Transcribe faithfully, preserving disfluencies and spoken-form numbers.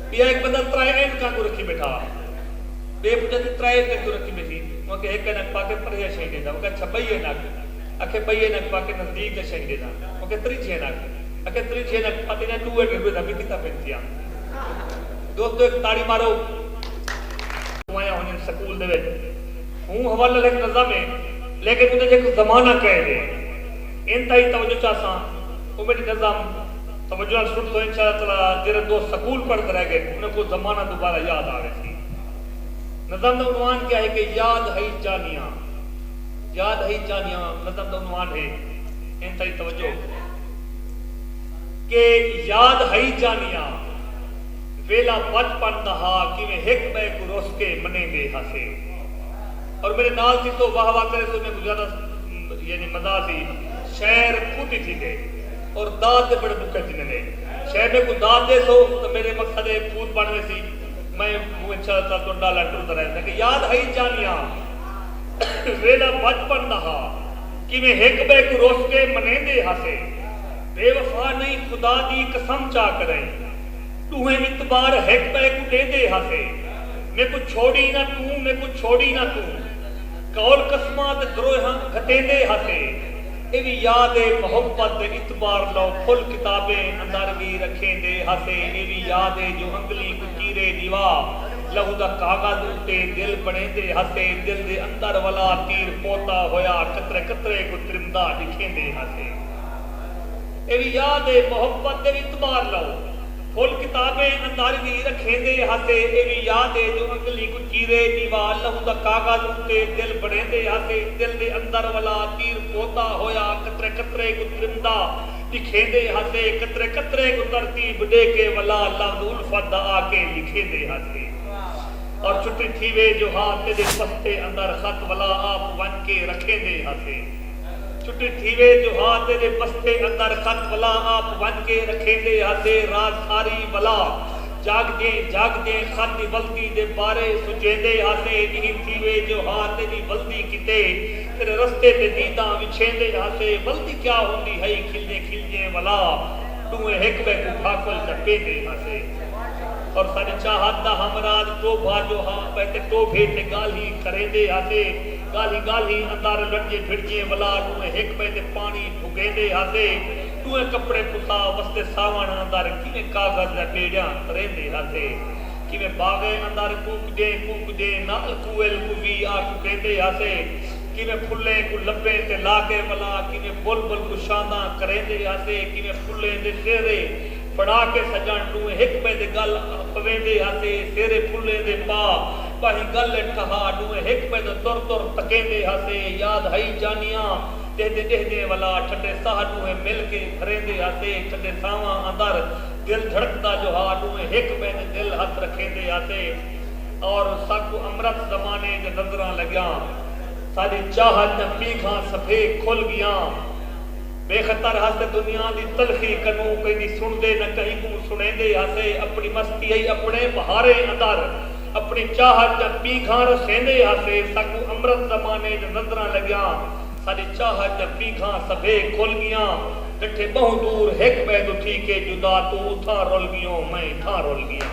ٻیا ہک بندہ ترائے عینکاں کوں رکھی ٻیٹھا۔ ٻئے پچھیا ترائے عینکاں کیوں رکھی ٻیٹھی؟ اوں آکھیا ہک عینک پا کے پرھیا شئیں ݙیندا، اوں آکھیا اچھا ٻئی عینک؟ آکھیا ٻئی عینک پا کے نزدیک دے شئیں ݙیندا۔ اوں آکھیا تریجھی عینک؟ آکھیا تریجھی عینک پا تے ݙو عینک ٻیٹھا، میں کتھاں پھر تھیاں؟ دوستو ہک تاڑی مارو۔ آیا ہونجن سکول دے وچ ہوں حوالے نال ہک نظم ہے، لیکن اوں دے ہک زمانہ قید ہے۔ انتہائی توجہ چاہساں، او میݙی نظم توجہ نال سݨ سو، انشاءاللہ تعالیٰ جیڑھے دوست سکول پڑھدے رہ ڳئے انہاں کوں زمانہ دوبارہ یاد آ ویسی۔ نظم دا عنوان کیا ہے کہ یاد ہئی جانیاں، یاد ہئی جانیاں نظم دا عنوان ہے۔ انتہائی توجہ کہ یاد ہئی جانیاں ویلا بچپن دا ہا، کیویں ہک ٻئے کوں رس کے منیندے ہاسے۔ اور میݙے نال تھی تو واہ واہ کرے سو، میکوں زیادہ یعنی مزہ سی۔ شعر پھوتی تھیندے اور داد دے بڑے بکے تھیندے نے۔ شعر میکوں داد ݙے سو تو میݙے مقصد ہے پھوت بݨ ویسی۔ میں اوں اچھا تاں توں ݙالا ٹردا رہساں کہ یاد ہئی جانیاں ویلا بچپن دا ہا، کیویں ہک ٻئے کوں رس کے منیندے ہاسے۔ بے وفا نئیں خدا دی قسم چا کرئیں، ݙوہیں اعتبار ہک ٻئے کوں ݙیندے ہاسے۔ میکوں چھوڑی نہ توں، میکوں چھوڑی نہ توں، قول قسماں تے دروہیاں گھتیندے ہاسے۔ اے وی یاد اے محبت دے اعتبار لو پھل کتابیں اندر وی رکھیندے ہاسے۔ اے وی یاد اے جو انگلیں کوں چیرے ݙیوا لہو دا کاغذ اتے دل بݨیندے ہاسے۔ دل دے اندر ولا تیر پوتا ہویا قطرے قطرے کوں ترمدا ݙکھیندے ہاسے۔ اے وی یاد اے محبت دے اعتبار لو پھل کتابیں اندر وی رکھیندے ہاسے۔ اے وی یاد اے جو انگلیں کوں چیرے ݙیوا لہو دا کاغذ اتے دل بݨیندے ہاسے۔ دل دے اندر ولا تیر پوتا ہویا قطرے قطرے کوں ترمدا ݙکھیندے ہاسے۔ قطرے قطرے کوں ترتیب ݙے کے ولا لفظ الفت دا آ کے لکھیندے ہاسے۔ اور چھٹی تھیوے جو ہا تیݙے بستے اندر خط ولا آپ ونڄ کے رکھیندے ہاسے۔ چھٹی تھیوے جو ہا تیݙے بستے اندر خط ولا آپ ونڄ کے رکھیندے ہاسے۔ رات ساری ولا جاڳدیں جاڳدیں خط دی ولدی دے بارے سوچیندے ہاسے۔ ݙینہہ تھیوے جو ہا تیݙی ولدی کیتے تیݙے رستے تے دیداں وچھیندے ہاسے۔ ولدی کیا ہوندی ہئی کھلدیں کھلدیں ولا ݙوہیں ہک ٻئے کوں بھاکل چا پیندے ہاسے۔ اور ساݙی چاہت دا ہمراز ٹوبھا جو ہا، ٻئے تے ٹوبھے تے ڳالھیں کریندے ہاسے۔ ڳالھیں ڳالھیں اندر لڑجے بھڑجے ولا ݙوہیں ہک ٻئے تے پاݨی بھڳیندے ہاسے۔ ݙوہیں کپڑے پسا وسدے ساوݨ اندر کیویں کاغذ دے ٻیڑیاں تریندے ہاسے۔ کیویں باغیں اندر کوکدیں کوکدیں نال کوئل کوں وی آ ککیندے ہاسے۔ کیویں پھلیں کوں لبیں تے لا کے ولا کیویں بلبل کوں شانداں کریندے ہاسے۔ کیویں پھلیں دے سہرے پڑھا کے سڄݨ ݙوہیں ہک ٻئے دے ڳل پویندے ہاسے۔ سہرے پھلیں دے پا ٻاہیں ڳل اچ ٹھہا ݙوہیں ہک ٻئے دے تر تر تکیندے ہاسے۔ یاد ہئی جانیاں ݙیہدیں ݙیہدیں ولا ٹھڈے ساہ ݙوہیں مل کے بھریندے ہاسے۔ ٹھڈے ساہواں اندر دل دھڑکدا جو ہا ݙوہیں ہک ٻئے دے دل ہتھ رکھیندے ہاسے۔ اور ساکوں امرت زمانے دے نظراں لڳیاں۔ ساݙی چاہت دیاں پیگھاں سبھے کھل ڳیاں۔ بے خطر ہاسے دنیا دی تلخی کنوں، کہیں دی سݨدے نہ کہیں کوں سݨیندے ہاسے۔ اپݨی مستی ہئی اپݨے بہاریں اندر، اپݨی چاہت دیاں پیگھاں رسیندے ہاسے۔ ساکوں امرت زمانے دیاں نظراں لڳیاں۔ ساݙی چاہت دیاں پیگھاں سبھے کھل ڳیاں۔ ڈٹھے ٻہوں دور ہک ٻئے توں تھی کے جدا، توں اتھاں رل ڳیوں، میں اتھاں رل ڳیاں۔